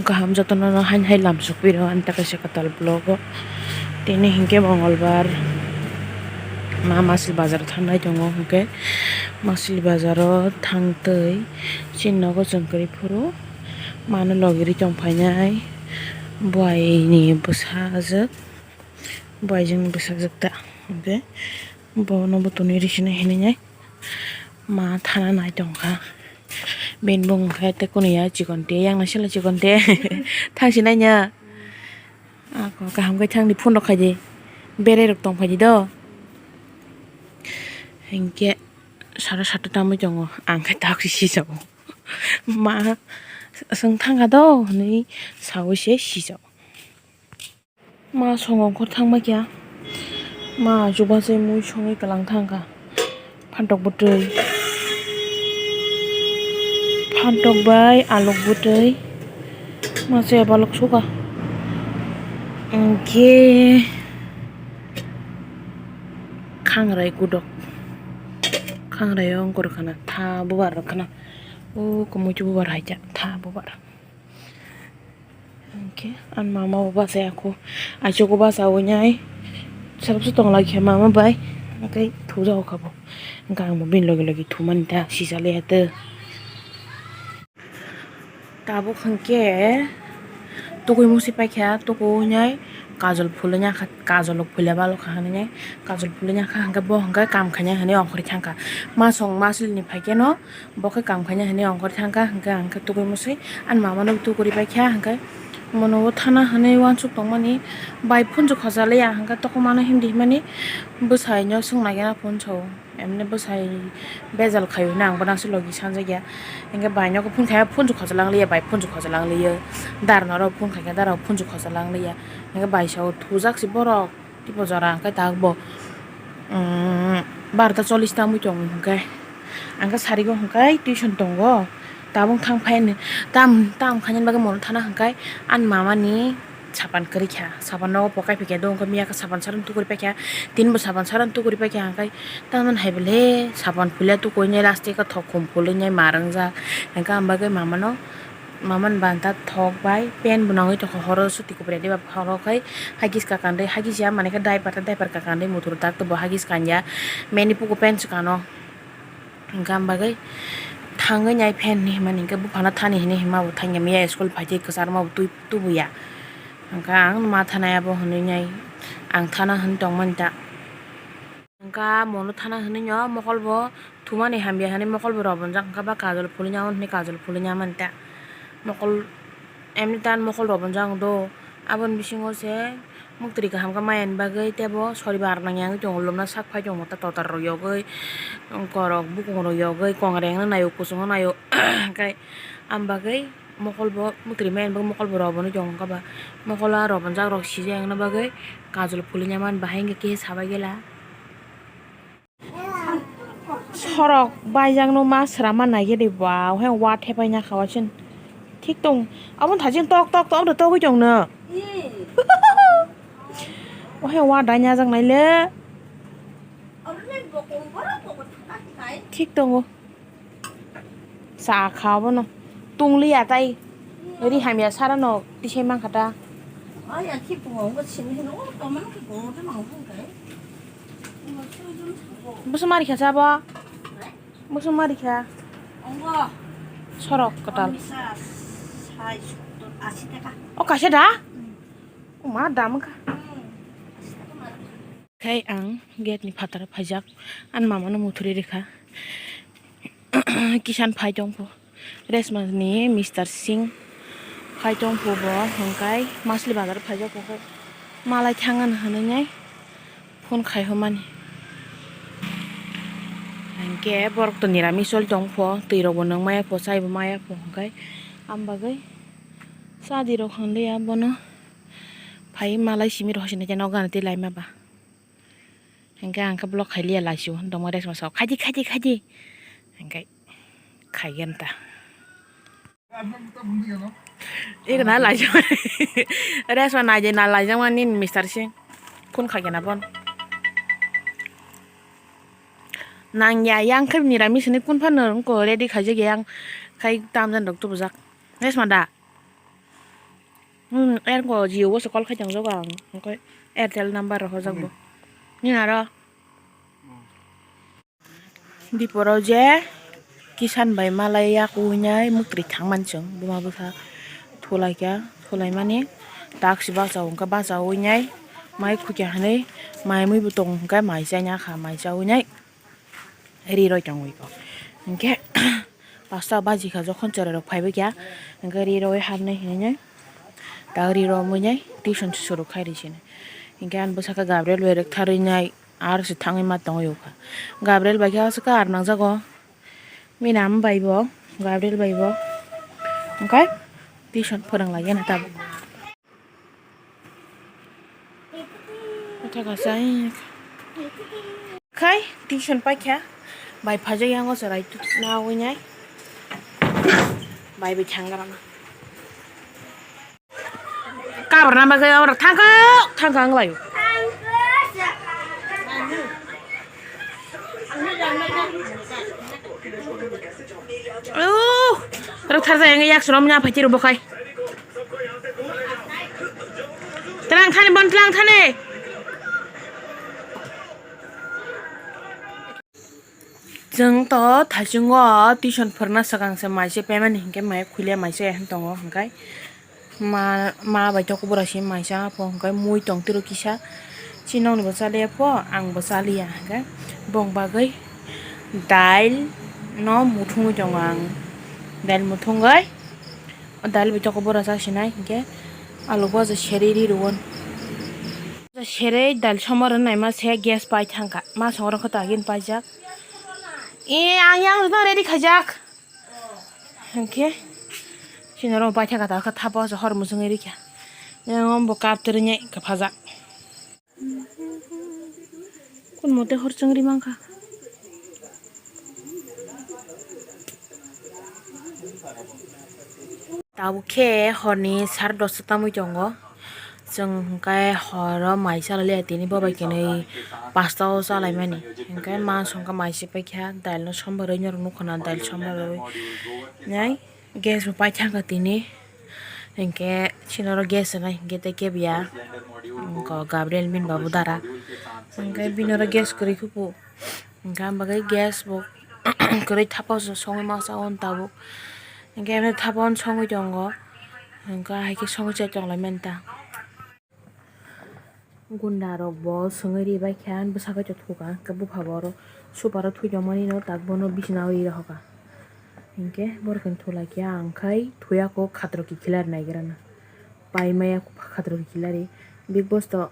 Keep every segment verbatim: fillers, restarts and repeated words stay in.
Kaham jotono no haino hai lamsok piro ani ta kaisa kwtal vlog o. Tini hinkhe Mongolbar, ma Masil bazar o thangnai tongo, hinkhe Masil bazar o thangtwi chini nogo chwng kwrwi phuru mano logirwi tongphainai. Buaini bwsajwk, buaijwkni bwsajwk ta, hinkhe bono bo tonwi rw sinai hinwi ma thana nai tongkha. Bini bung khe tei kunu ya chikon te, yang naising le chikon te. Thang si nai ya. Ako kaham khe thang di, phone rok khai di. Berai rok tong phai di do. Hinkhe sara sata tamwi tongo. Ang khe tak si sijao. Ma, chwng thang kha do hinwi saui se sijao. Ma songo ongkhor thangma kya. Ma chubache mui songwi kwlang thangkha. Phantok bwtwi. Phantok bai alok bwtwi. Ma se balok suka. Hinkhe khangrai kudok. Khangrai o ongkhor khana. Tha bubar khana. O kumuitu bubar hai kya. Tha bubar. Hinkhe ani mama bo bachai ako, aichugo bachaui nai self se tong lai khe mama bai, hinkhe thujago kha bo, hinkhe ang bo bini logi logi thumani ta sijali ya tei. Tabuk hinkhe tukui musi paikha, tukui nai kajol phulwi ya kha, kajol rok phulya balo kha hinwi nai, kajol phulwi ya kha hinkhe bo hinkhe kam khainai hinwi ongkhorwi thangkha, masong masli ni phaikhe no. Bo khe kam khaina hinwi ongkhor thangkha, hinkhe ang khe tugui musi ani mama no tuguri paikha, hinkhe mono o thana hinwi uansuk tongmani bai phunju khojalaiya, hinkhe tokhomano himdi himani bwsai no swng naiya phunju, emni bwsai bejal khaio hinwi ang bono aswk logi sanjakya, hinkhe bai no phunkhai phunju khojalang liya, bai phunju khojalang liya, dar norok phunkhai khe dar rok phunju khojalang liya, hinkhe bai sao thujak se borok. Tipo jora hwnkhe tabukbo, umm, barota chollish ta wngwi tongo hwnkhe, ang khe sarigo hwnkhe tuition tongo, tabuk thang phai ani tam, tam khainani bagwi mano thana hwnkhe ani mamani sapan kwrwikha, sapan nogo pokai phikha, do hwnkhe miya khe sapan sarano tukuri paikha, tinibo sapan sarano tukuri paikha, hwnkhe tamoni hai bwle sapan phulya tukuinai last o khe thokhum phulwinai ma rwngjak, hwnkhe ang bagwi mamano. Mamani banta thok bai pant bo nangwi tongkha, horo suti kupre diba horo khai hagis kakan de, hagis ya mane khe diaper ta, diaper kakan de muthuru tak to bo hagis kanya mani puku pant swkang no hwnkha, am bagwi thangwi nai pant hinwi himani hinkhe buphano thani hinwi hima bo thangya miya school phaidi kwchar ma bo twi tubuya hwnkha, ang ma thanai abo hinwi nai ang thana hinwi tongmani ta. Hwnkha mono thana hinwi no mokol bo thumani hamya hinwi mokol bo robonjak, hwnkha ba kajol phulwi ya hwnwi kajol phulwi ya mani ta mokol, emni ta mokol robonjak do. Aboni bisingo se muktri kaham khe maya ni bagwi teibo soribar nangya wngwi tongo, lomna sak phai tongo ta totar rok yogwi, korok bukung rok yogwi, kongreng no naio, kuchung no naio, hwnkhe am bagwi. Mokol bo mwtri maya ni bagwi mokol bo robonwi tongo, wngkha ba mokol o robonjak rok sijak wngna bagwi kajol phulwi ya mani bahai wngkha khe sabai gela. Sorok baijak no ma swrama naigede ba, ohai wa thepai na kha wasin thik tong, abo thajin tok tok tok togwi tong no. Ohai wa dai najak nai le thik tongo. Cha kha obono. Tong liya tai. Ri hamya sara no tisai man kha ta. Ai, ya, khi pungo, wngkha simi hino, o, tongmani khi pungo, tongmani khi pungo, tongmani khi. Bwswk mari kha cha bo? Bwswk mari kha? Ongo. Sorok kwtal. Ongo sa, sai, sottor, asi taka. O, kaisa da? Hmm. O ma, dam wngkha. Hmm. Asi taka mari. Khai ang gate ni phataro phaijak, ani mama no muthuri rikha. Kisan phai tongpho, Resma ni Mister Singh phai tongpho bo, hwnkhe Masli bazar phaijak, hwnkhe malai thangna hinwi nai phone khai hwnmani. Hwnkhe borok to niramis choli tongpho, twi rok bo nung maya pho, chai bo maya pho, hwnkhe am bagwi cha di rok hwnliya bono. Phai malai simi rok hosinai khe nogo gana tei laima ba. Hwnkhe ang khe block khai liya laisio, dongma Resma sao, "Khaidi, khaidi, khaidi." Hwnkhe khaigen ta. Ego na laijak. Resma naidi na laijakmani Mister Singh. Phone khaigena bon. Nangya, yang khe niramis hinwi kun phano wngkho ready khaijak ya, yang khai tamjani rok tubujak. Resma da? Hmm, ergo Jio bo se call khai tongjago ang. Oke, Airtel number rok hojak bo. Nini aro? Diporo je kisan bai malai yak winai muktri thangman chwng buma bwsa thulai kha, thulai mani tak si bacha wngkha, bacha winai mai khukya hinui mai mui bo tong hwnkhe mai chanya kha, mai cha winai ri roi tongwi kho. Hinkhe pasta baji kha jokhon chwrai rok phaibai kha, hinkhe ri roi hamnai hinui tak ri romwi nai tuition suru khai ri sini. Hinkhe ani bwsakhe Gabriel bai rwktharwi nai. Aro se thangwi ma tongwi ukha. Gabriel bai khe aswk khe ar nangjago. Mina bai bo, Gabriel bai bo. Hwnkhe tuition phwrwng lai gana tabuk. Kotha kasa khai tuition paikha. Bai phajak yango chwrai nawi nai. Bai bai thangwi rwna. Kabrana bagwi oro thangkha, thangkha wnglaio. Au, rwktharjak wngwi yak swnam nya phaitiro bokhai. Tlang thani bon tlang thani. Chwng to thaichungo tuition phwrwngna swkang se mai se payment hinkhe mai khulia mai se tongo, hinkhe ma, ma bai toko bura se mai cha pho, hinkhe mui tong tiro kisa, chini nokni bo chaliya pho, ang bo chaliya, hinkhe bong bagwi dail no muthungwi tongo ang, dail muthungwi. O dal bai toko bora chasinai hinkhe alu bo je serwi ri rwon. Serwi dal somar wng naima se gas pai thangkha. Ma songro khe tagin paijak. E, ang yang rwna ready khaijak. Hinkhe chini oro paithakha ta khe thapa o se hor muchungwi rikha. Yang bo cup twrwngwi kwphajak. Kun mote hor chwngri mankha. Tabuk khe horni sare dosta tamwi tongo. Chwng hwnkhe horo mai chalaliya tini bobai khenwi pasta o chalaimani. Hwnkhe ma songkha mai se paikha, dailno sombarwi norok nukha na, dail sombarwi nai. Gas bo paithangkha tini, hinkhe chini oro gas rwnai hinkhe tei kebo ya, wngkha Gabriel bini babu dara, hinkhe bini oro gas kwrwi khupu, hinkhe ang bagwi gas bo kwrwi thapa o songwi masa o tabuk, hinkhe thapa o songwi tongo, hinkhe hai khe songwi chai tonglaimani ta. Gunda rok bo swngwi ri bai kha, bwsakhe to thuka, hwnkhe bupha bo oro super o thwi tongmani no tak bono bisina o ri rohor kha. Hinkhe borok khe thulai khe ang khai thuya kho khatro kikhilari naigra na. Pai maya khatro kikhilari. Big Boss to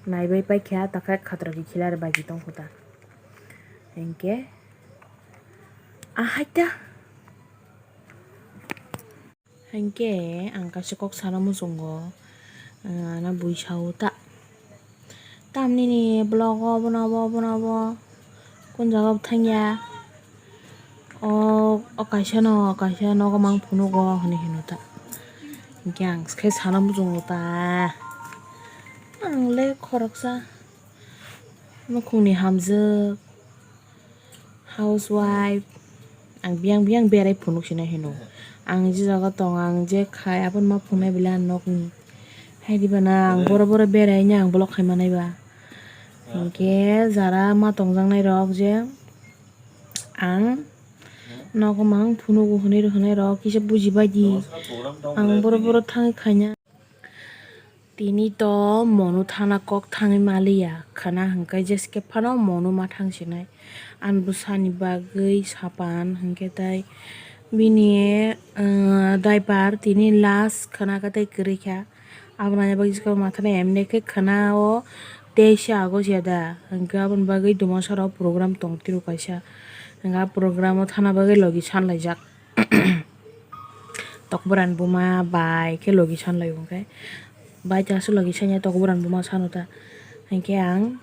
naibai pai kha, ta khe khatro kikhilari bai tong kho ta. Hinkhe ahai ta. Hinkhe ang kaisa kok sana muchungo, ah, ano bui sao ta. Tamnini vlog o bono bo, bono bo, kun jaga bo thangya. O, o kaisa no, kaisa nogo mang phunugo hinui hino ta. Hinkhe ang khe sana muchungo ta. Ang le khoroksa nukhungni hamjwk. Housewife, ang biyang biyang berai phunuk sinai hino. Ang je jaga tong, ang je khai, aboni ma phunuknai belai ang nokni. Hai diba na, ang boro boro berai ni ang vlog khai manai ba. Hinkhe jara ma tongjaknai rok je ang nogo mang phunugo hinui rwkhanai rok kisa bujibai di. Ang boro boro thangwi khaina. Tini to mono thana kok thangwi maliya khwna, hinkhe jeske phano mono ma thang sinai. Ani bwsani bagwi sapan hinkhe tei bini, uh, diaper tini last khwna khe tei kwrwi kha. Abo naina bagwi jeske mathanai emne khe khwna o teisa agost ya da, hinkhe aboni bagwi Dumasarao program tong tiro kaisa. Hinkhe a program o thana bagwi logi sanlaijak. Tokborani buma bai khe logi sanlai hwnkhe, bai ta aswk logi sanya tokborani buma sano ta, hinkhe ang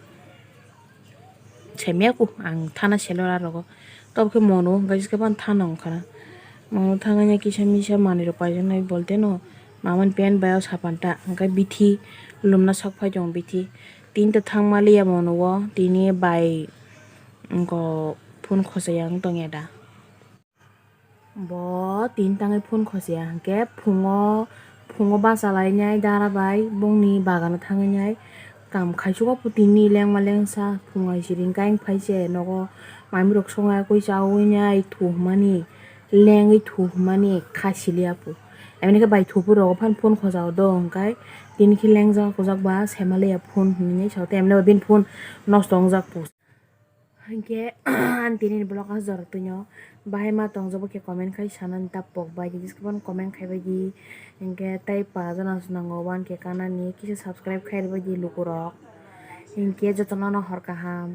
saimaya ku ang thana selora rogo, tobo khe mono hwnkhe, jeske phano thana wngkha na, mono thangwi kisa misa manwi rok paijaknai, bolte no mamani pant bai o sapan ta, hwnkhe bithi lumna sok phai tongo, bithi tini ta thang maliya mono o, tini bai wngkha phone khosoi ya wng tongya da. Bo tin tangwi phone khosya hinkhe phungo Phungo bachalainai dara bai bongni bagano thanginai kam khaichugo putini lengma lengsa phungai siring kaing phaise nogo mamirok songa koi chawi nai thu hwnmani lengwi thu hwnmani kha siliya pu. Emni khe bai thupu rogo phan phone khojao do hwnkhai tini khe lengjak kujak ba saimanliya phone hwnwi sao tei emni bini phone nosto wngjak pu. Hinkhe ang tini ni vlog ah jora twino bahai ma tongjak bo khe comment khai sanani ta pok bai di description comment khai bai di hinkhe tei paanch jana se nango one K kanani kisa subscribe khai bai di lukurok hinkhe jotono no hor kaham.